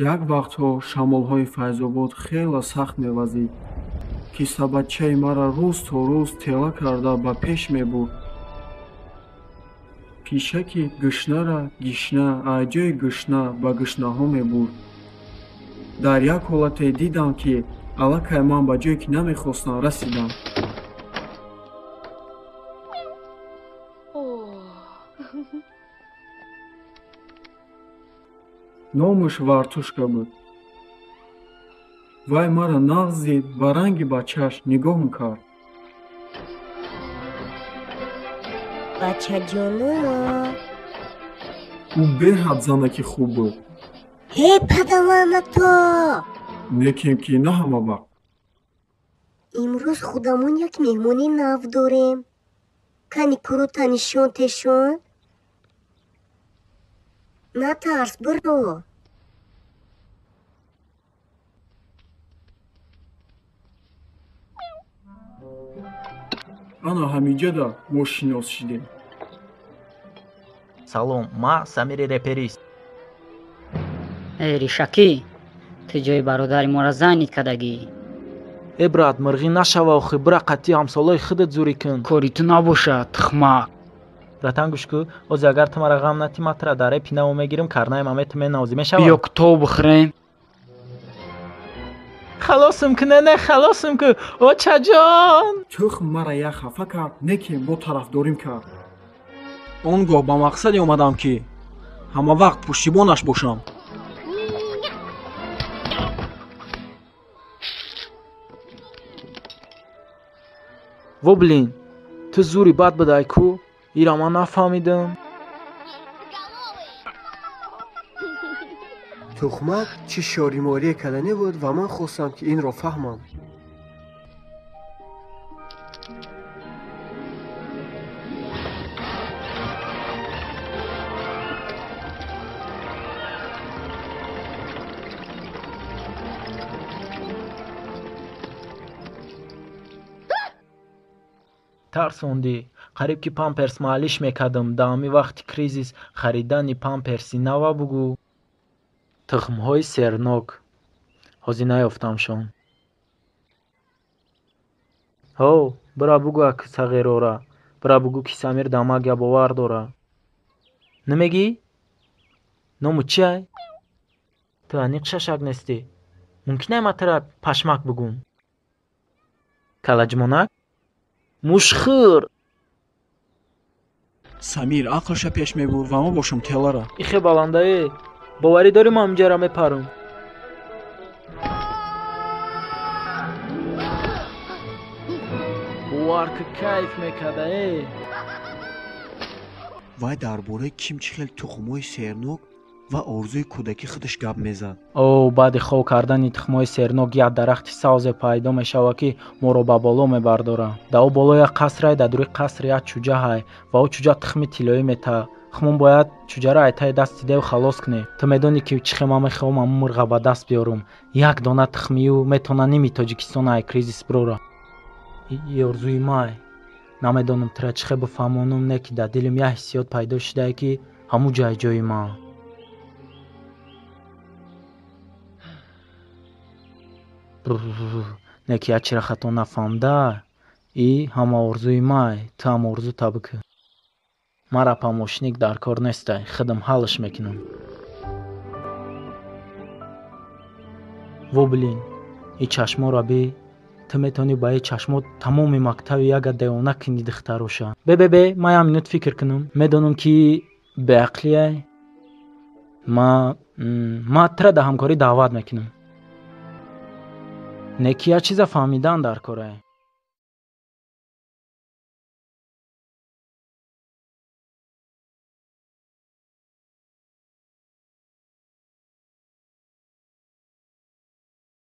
Як вақтҳо шамолҳои Файзобод хеле сахт мевазид, ки сабадчаи маро рӯз то рӯз тела карда ба пеш мебурд. Пишаки гушнара гишна аз ҷои гушна ба гушнаҳо мебурд. Дар як ҳолате дидам, ки аллакай ман ба ҷое, ки намехостам, расидам. Номаш Вартушка буд. Вай мара нағз дид, ба ранги бачааш нигоҳм кард. Бачаҷоно! Ӯ беҳад занаки хуб буд. Ҳе, падаланато! Лекин ки на ҳама вақт. Имрӯз худамон як меҳмони нав дорем. Кани курута нишон тешон? Натарс, биро. Ана ҳамиҷада мо шинос шидем. Салом, ман Самири реперист. Эй, ришакӣ, ту ҷои бародари моро занид кардагӣ. Э, брат, мирғӣ нашава охи, бира қатъи ҳамсолаи худат зурӣ кун. Кори ту набошад, тухмак. Братан, гӯш кӯ, ози агар ту мара ғам натӣ, ман тура дар репи наво мегирам, карнаи мамету менавозӣ, мешавад? Биё китоб бихӯрем. Халосим ку, не, не, халосим ку, очаҷон. Тухм мара як хафа кард, не ки бо тарафдорим кард. Он гоҳ ба мақсаде омадам, ки ҳамавақт пуштибонаш бошам. Во блин, ту зури бад будай ку, ира ман нафаҳмидам. Тухмак чӣ шориморие кардане буд ва ман хостам, ки инро фаҳмам. Тарсондӣ, қариб ки памперс маълиш мекардам. Даами вақти кризис харидани памперси нава бугӯ. Тухмҳои сернок ҳозир наёфтамшон. Ҳов, бира бугӯ аку сағирора, бира бугӯ, ки Самир дамак я бовар дора. Намегӣ? Ному чиай? Ту аниқ шашак нестӣ. Мумкин ман тура пашмак бугӯм? Калаҷмонак? Мушхӯр! Самир ақлша пеш мебурд ва мо бошам телара. Ихе баландае, боварӣ дорӣ, ман инҷара мепарам. Бовар ки, кайф мекарда э. Вай дар бораи ким чӣ хел тухмҳои сернок ва орзуи кӯдакӣ худаш гап мезад. О, баъди хоб кардани тухмҳои сернок як дарахти савзе пайдо мешавад, ки моро ба боло мебардорад. Дар ӯ боло як қасрай, дар дури қаср як чӯҷаҳай ва ӯ чӯҷа тухми тиллоӣ метаҳад. Хумон бояд чӯҷаро ай таи дасти дев халос кунем. Ту медонӣ, ки чӣ хел ман мехоҳам ҳамун мурға ба даст биёрам. Як дона тухмию метавона ними Тоҷикистона ай кризис бирора. И орзуи май. Намедонам, тура чӣ хел бифаҳмонам, не ки дар дилим як ҳиссиёт пайдо шудае, ки ҳамун ҷай ҷои ман. Не ки як чира хато нафаҳмда, и ҳама орзуи май, ту ҳам орзута бикун. Мара помощник дар кор нестай, худам ҳаллаш мекунам. Во блин, и чашморо би, ту метавонӣ ба и чашмо тамоми мактаби яга девона кунӣ, духтароша. Бе, бе, бе, ман як минут фикр кунам. Медонам, ки беақлияй. Ма тура дар ҳамкорӣ даъват мекунам. Не ки як чиза фаҳмидан дар корае.